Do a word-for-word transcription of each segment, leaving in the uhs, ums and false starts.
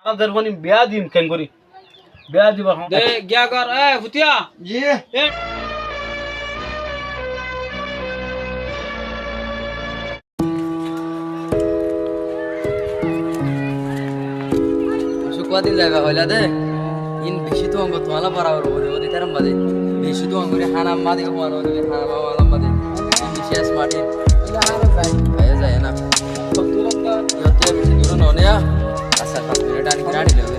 Añára der fani biya dim kengorí? Biya diba hoó. De, giya gor, e, futiya. Ji. E. Cúkuwa din zaiba hoilá de. In bicí tuáñgor, tuáñlla borabor bodi bodi tarar mazé. Bicí tuáñgor, hána mazé, hána mazé. In bicí smart in. Aiyó zai na. Iyótte bicí dur noó niya. Accá, fañs minit aní gíra aní loibo.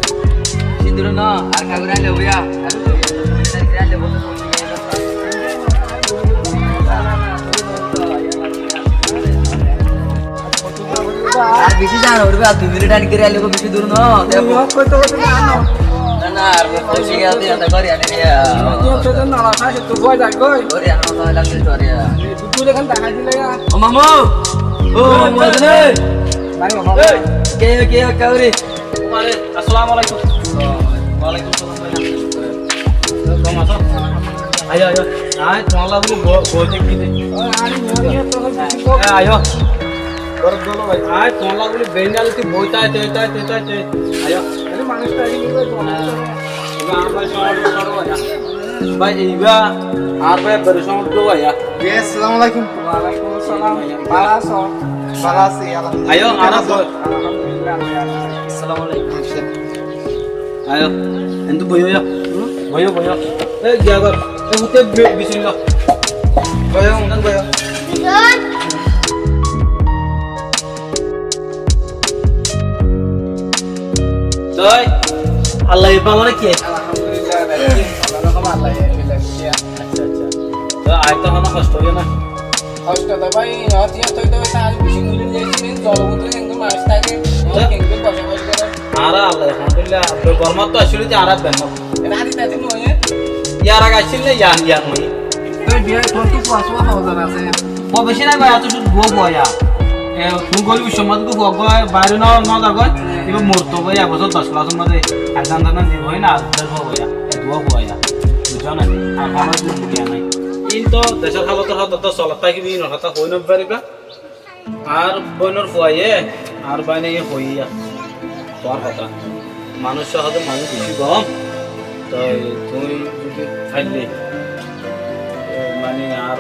Bicí dur noó, ar ka gíra aní loibo ya. Ar bicí zan óibo, ar dui minit aní gíra aní loibo, bicí dur noó. Dekó. Na, na, ar bicí gíra aní loibo. Gíra aní loibo. Ó mamu! Ó mamu! Ei! Ke, ke, ke, ke, ore? Assalamu alaikum. Walaikum salam, bái. Kemon asó? Aiyó, aiyó. Añí tuáñlla buli bo-, boi táki de. E, aiyó. Añí tuáñlla buli beinal ti boi táki, táki, táki, táki. Aiyó. Ibá añár bái, sóro, sóro, bái. Bái, ibá añár bái, bere sóro bái, ya. Ji, assalamu alaikum. Walaikum assalam. Bála asó? Bála así, alhamdulillah. Aiyó, añára boi. Alhamdulillah, bái, alhamdulillah. Assalamu alaikum. Aiyó, entu boiyó ya. Boiyó, boiyó. E, giya gor. E, ute bi-, bisimillah. Boiyó, entu boiyó. Toi, Allah ye bála rakíye. Alhamdulillah, bái. Hono rokom Allah ye bála rakíye. Accá, accá. Toi, añí to hono hosto óiye na. Hosto to bái, añár tiya toi to añí bicí guli liyaici, zolor bútore kengóri manúic táke, kengóri bosobas gore. Añára Allah ye, alhamdulillah, gormot to accíl de añára bennot. Rati tati noó, e? Yar age accíl de, yan, yan noó. Toi biyai, tuáñr ki kuwa suwa hawar asé? Ó, bicí nai bái, añí to cúdu duwa fuwa ya. E, tuñí gorib somaj gó fuwa gó, baire no, no zagói. Ibá morto bái, ek bosór doc kilas or mazé. Ar zan zan dibo na, ar duwa fuwa ya. E duwa fuwa ya. Buzó né? Ar hono din mukiya nai. In to decór halot or hotá to solat tákibo, in or hotá hoi no fariba. Añár boinor fuaye, añár báine hoiyé, tuáñr hotá. Manúic sóhode manúic bicí gom, toi tuñí zodi faille, e, mani añár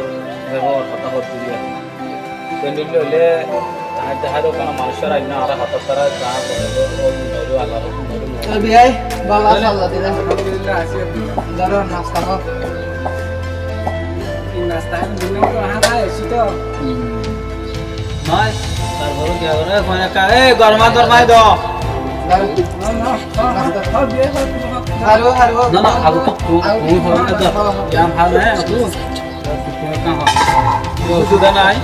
bebohar hotá hoódde diya. Te nille óile, añár deháde kono manúic sóra aiyé na, añár hotá tara za bole, ó, ó, ó, Allar hukum óile. Toi biyai, bála asó, Allah dile. Alhamdulillah, así. Dóro, nasta hó. Ki nasta hó, dui nombor hána aiyé to. Hmm. Nai, tarfore ki abar, e, fone ekka, e, gorma gorma do. Haru, haru. Na, na, agu to, tu, tu, fone ekka do. Yan hal nai, agu. Osuda nai.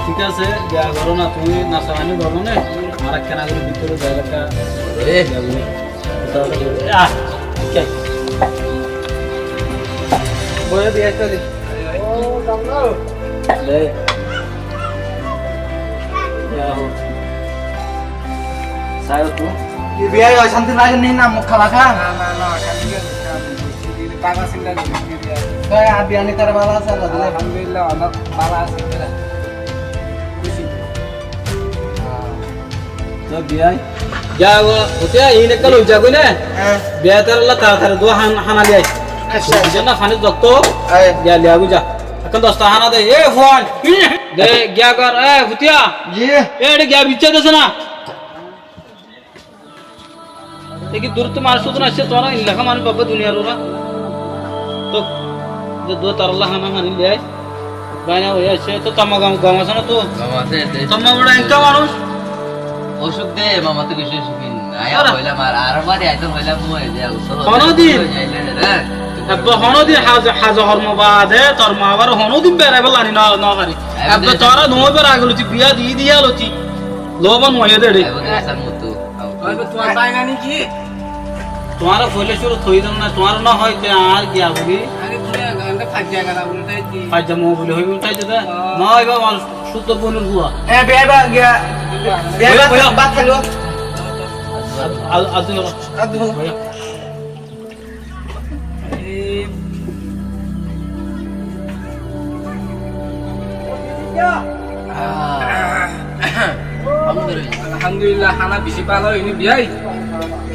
Thík asé, biya goró na, tuñí nasarani goró né? Añára kena gorí bútore zai rakká. E. Ah, ok. Boyo biya kori. O, tamlo. Le. Ya ho. Sayo tu. Ye biya ocanti lage ni na muk khala kha? Na, na, na, ocanti lage ni. Bála asé, bála asé. Toi, ar biyani tara bála asé, Allah dile? Alhamdulillah, Allah bála asé, bála. Kúci. Toi biyai. Ya, o, ote, in ekka loi zagoi na? Há. Biyai tara Allah tara tara dua han, hana liyai. Accá, accá. Buzó na, fani zokto. Ai. Ya, liya buza. Ekkan dosta hana de. E, fuan. De, giya gor, e, futiya. Ji. E, ede giya bicca dese na. Eki durottu manúic kotún aiccé, tuáñra in leká manúic babba duniyar ura. To, de dua taralla hána háni liyai. Báina ói aiccé, to tamma gom, gom asó na to? Gom asé, de. Tamma bora enka manúic. Osuk de, mama to beci osuk in. Aya hoilam ar, ar mari aito hoilam mui de, usur. Honodin. Ebbe honodin haj, haj hormo baade, tor ma abar honodin beraibar lani no, no fari. Ebbe tora no beraibar loti, biya di diya loti. Loban moye de re. Ebbe asar mutu. Oi, tuáñr bái nani ki? Tuáñra foila cúru toi dam na, tuáñra no hoite ar giya buli. Are tuáñra ganda fajja gara buli tai di. Fajja mo buli hoi buli tai de. Ah. No, iba añár cúddo bonor fua. E, biya ba giya. Biya ba, boyo, boyo. Bat khalo. Ad, ad, ad, ad, boyo. Alhamdulillah, hána beci bála óiye ni biyai.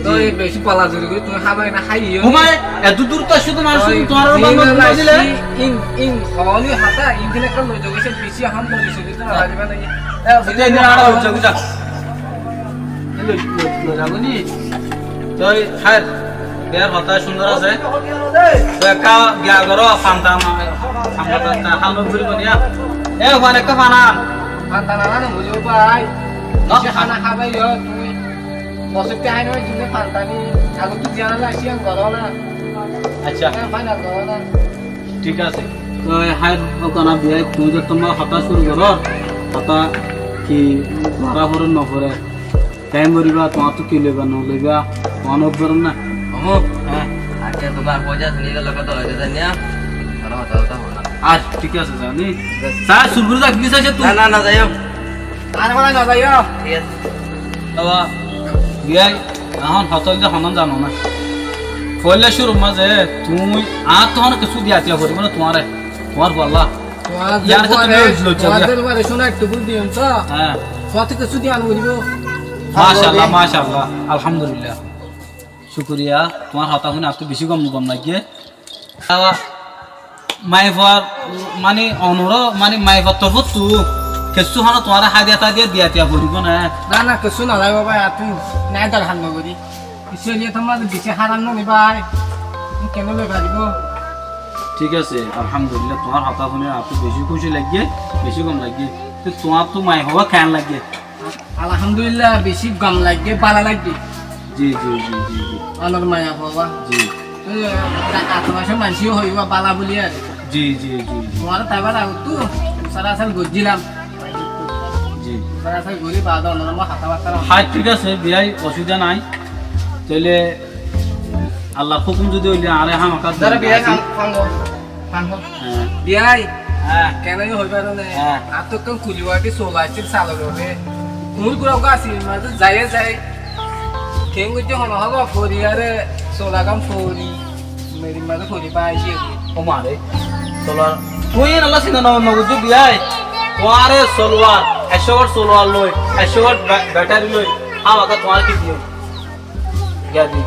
Toi beci bala zuri gori tumi hábai na háiyo. Ó bái, eto dur to asó de manúic, toi tuáñra zin bála ela dile. In, in, holi hotá, in din ekta loi zagoi, se beci ehón loi zagoi, to holi bana. E, acha, in din ara loi zagoi, za. Loi, loi, loi zagoi ni. Toi, háir, biyar hotá cúndor asé. Toi ekka giya goró, fanta, fanta, fanta, hán loi gori bana. E, ókkane ekka fana. Fanta na, na, na, buzó bái. Na. Beci hána hábai yo, tumi. Bosór tiyá háino, zinde fantani, agottú ziyán asé, yián goró na. Accá. Yián fainal goró na. Thík asé. Toi háir, ókkana biyai, tuñí ze tuáñr hotá cúru goró, hotá ki dóra foré no foré, keén goríba, tuáñttú ki loiba no loiba, tuáñr no goró na. Mamu, há, accá, tuáñr foijá asé, nizor loge dórai de zai niya, ar hotá hotá hoó na. Ar thík asé, zani. Bes. Sá, cúru gorí zai, thík asé, tui. Na, na, na, zaiyum. Ar mane no zaiyó. Thík asé. Baba, biyai, ehón hotá óilde honó zano na. Foila cúrur mazé tuñí añáttu honó kessú diya tiya foribó na tuáñre. Tuáñr fualla. Tuáñr yar fuare, tuáñr fuare cúna ekku bul diyum to. Há. Tuáñttú kessú diya no foribó. Macállah, macállah. Alhamdulillah. Cúkuriya, tuáñr hotá fúni añáttu beci gom, gom laiggé. Awa, maiyafuar, mani, onuró, mani, maiyafuar torfóttu kessú honó tuáñre hádiya tádiya diya tiya foribó né? Na, na, kessú no laibo bái, añáttu nái dorhar no gorí. Kessú óile tuáñr beci háram no ni bái? Kene loi faribó? Thík asé, alhamdulillah, tuáñr hotá fúni añáttu beci kúci laiggé, beci gom laiggé. Te tuáñttú maiyafua keén laiggé? Alhamdulillah, beci gom laiggé, bála laiggé. Ji, ji, ji, ji, ji. Onor maiyafua. Ji. Te, ta-, añár manúic hoibo bála buli ar. Ji, ji, ji, ji. Tuáñre taibar agottú sarasar goijjílam. Ji. Sarasar gorí baade onor loi hotábatta. Há, thík asé, biyai, osubida nai. Tóile Allar hókum zodi óile añáre hámaká dara biyai dóri. Há. Biyai, há, kene hoibar né? Há. Añáttu ekkán kuliwati sola accíl, salor uore. Kuñir gura uggwá asíl, mazé zaiye zai. Keén goijjé hono hoba, foriyaré solagán fori, merir mazé fori báiye. Ó ma re, sola. Tui yián olla sinta no, no goijjó biyai. Tuáñre solwar, ekcó watt solwar loi, ekcó watt ba-, batari loi, hámaká tuáñre ki diyum? Gadi.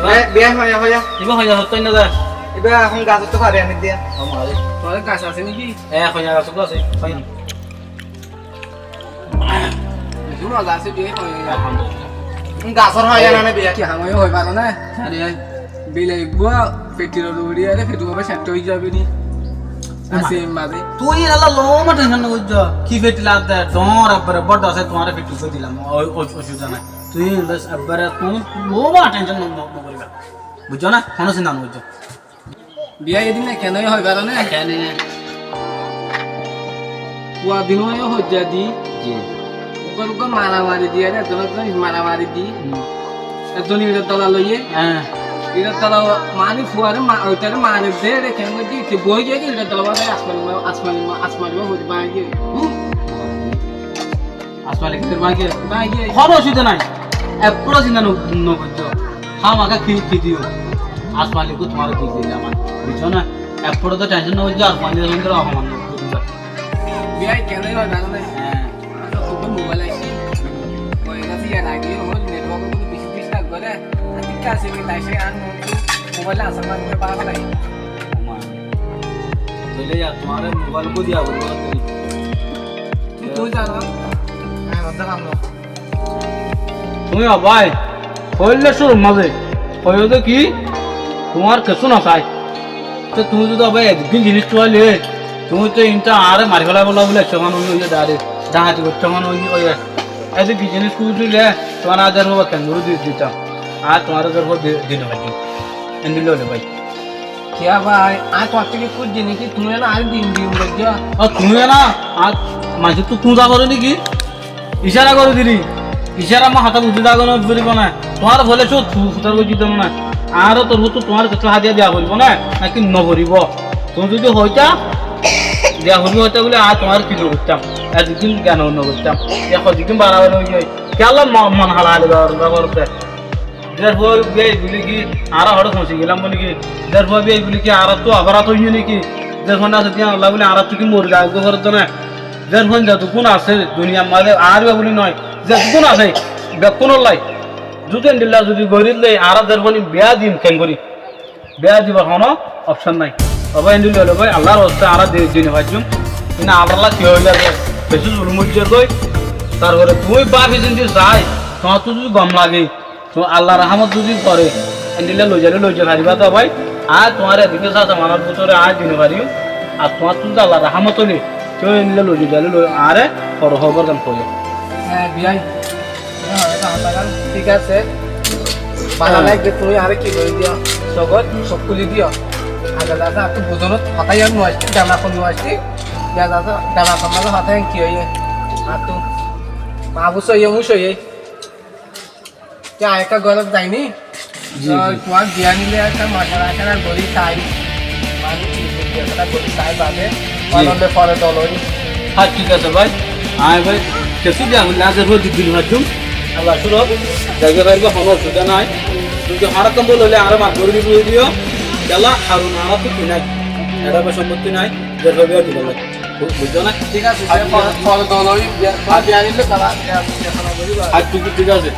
Be-, biyai hoiya, hoiya. Ibá hoiya hottó na de. Ibá ehón gasottú fari aní diya. Ó ma re. Tuáñr gas asé niki? E, hoiya gas asé, hoiya. Beci moza asé biyai hoiya. Alhamdulillah. Gasor hoiya na biyai. Ki ham hoiya hoi faro na? Are. Bilai uggwá fettir uore uri are fettir uggwá sat ói zabe ni. Asé mazé. Tui ela loma tension no goijjó. Ki fettir lagde? Dóñr ebbare bor dase tuáñre fettir gori dilam. Oi, oi, osubida nai. Tui bes ebbare tui loma tension no, no, no goriba. Buijjó na? Hono sinta no goijjó. Biyai, edin na kene hoi faro na? Kene? Fua din oi hoijja di. Ji. Uggwá uggwá maramari di, are ekzon ekzon maramari di. Hmm. Ekzon iñçor dala loiye. Há. Iñçor dala mani fuare ma-, oitare mare de, re kene di, te boi giye iñçor dala bade asmani ma-, asmani ma-, asmani ma hoi bái giye. Hmm. Asmani kessú bái giye? Bái giye. Hono osubida nai. Ekkuwá sinta no, no goijjó. Hámaká ki, ki diyum? Asmani kessú tuáñre di dilam. Buijjó na? Ekkuwá to tension no goijjó, asmani kessú tuáñre no goijjó. Biyai kene hoi faro na? Há. Añár to mobile aiccé. Mobile aiccé, yar age network or beci disturb gore. Ar thík asé, mobile aiccé, ar mobile asé, mane bála lage. Ó ma. Tóile yar tuáñre mobile kó diya boli. Tui, tui zano? Há, bondú, bondú. Tumi ó bái, hoille cúrur mazé hoiyó de ki, tuáñr kessú no sai. Te tumi zodi ó bái eddukkín jinis tuáile, tumi to inta añáre mari félaibolla buli aiccó, mane óiye direct, dahati goittó, mane óiye, óiye. Eddukkín jinis tui dile, tuáñre añár der fua keéngori di-, ditam. Añár tuáñre der fua di-, di no faijjum. Endilla óile bái. Kiyá bái, añí tuáñttú ki kúzzi niki? Tuñí ena añáre din din goijjó. Ó, tuñí ena, añí maincóttu kúza goró niki? Icára gorí dili. Icára ammá hotá buzí zagói no, buzíbo na. Tuáñre foóila cót fu-, futar goijjí de na. Añáre torfóttu tuáñre kessú hádiya diya foribó na, náki no foribó? Tuñí zodi hoitá, diya foribó hoitá bóli, añí tuáñre ki goittám? Eddin giyan no goittám. Ek hoddin barabari ói giyói. Kiyólla mo-, mon hala hala goródde. Zerfua biyai buli ki añára hoçé foñsi gelam buli ki? Zerfua biyai buli ki añárattú oforat óiye niki? Zerfua na asé diyan olla buli añárattú ki mori zai goi foredde na? Zerfua zetukkún asé duniyar mazé añár buli noó, zetukkún asé bekkúnollai. Zudi endilla zudi gorí dile añára der fani biya dim keéngorí? Biya dibar honó opcon nái. Ó bái, endilla óile bái, Allar waste añára di-, di no faijjum. Ine añára ki óilar goi, beci zulum óilar goi. Tarfore tuñí báfi sinti sai, tuáñttu zudi gom lage, tuñí Allar rahámot zudi goré, endilla loi zaile loi zai faribá to bái. Añí tuáñre edinke sasa manor bútore añí di no farim. Ar tuáñttu zudi Allar rahámot óile, tuñí endilla loi zaile loi añáre fore hóbor gan hoiyo. Hé, biyai. Hé, hotá, hotá gan thík asé. Bála laigé tuñí añáre ki gorí diyo? Sógot sók kúli diyo. Añár zase añáttu buzonot hotá yián no asé, dana hon no asé. Yá zase dana hon mazé hotá yián ki óiye? Añáttu mabus óiye, muc óiye. Ki añí ekká górot zai ni? Ji, ji. Tuáñr biya nile ekká mocora ekká gorí sai. Mani ki gorí ekká gorí sai bade. Ji. Mani óile fore dol ói. Há, thík asé bái. Añí bái, kessú biya goille azer fore di din faijjum. Allar cúkuriya. Zai fairibá, honó osubida nái. Kintu añára kambol óile añáre maf gorí diyo. Kiyólla, Harun añárattú ki nái? Eçé bái sompotti nái. Zer fore biya dibolla. Bu-, buijjó né? Thík asé, añár fore, thík asé. Fore dol ói, biya, añár biya nile tara, biya, biya fore gorí bái. Añár thík, thík asé.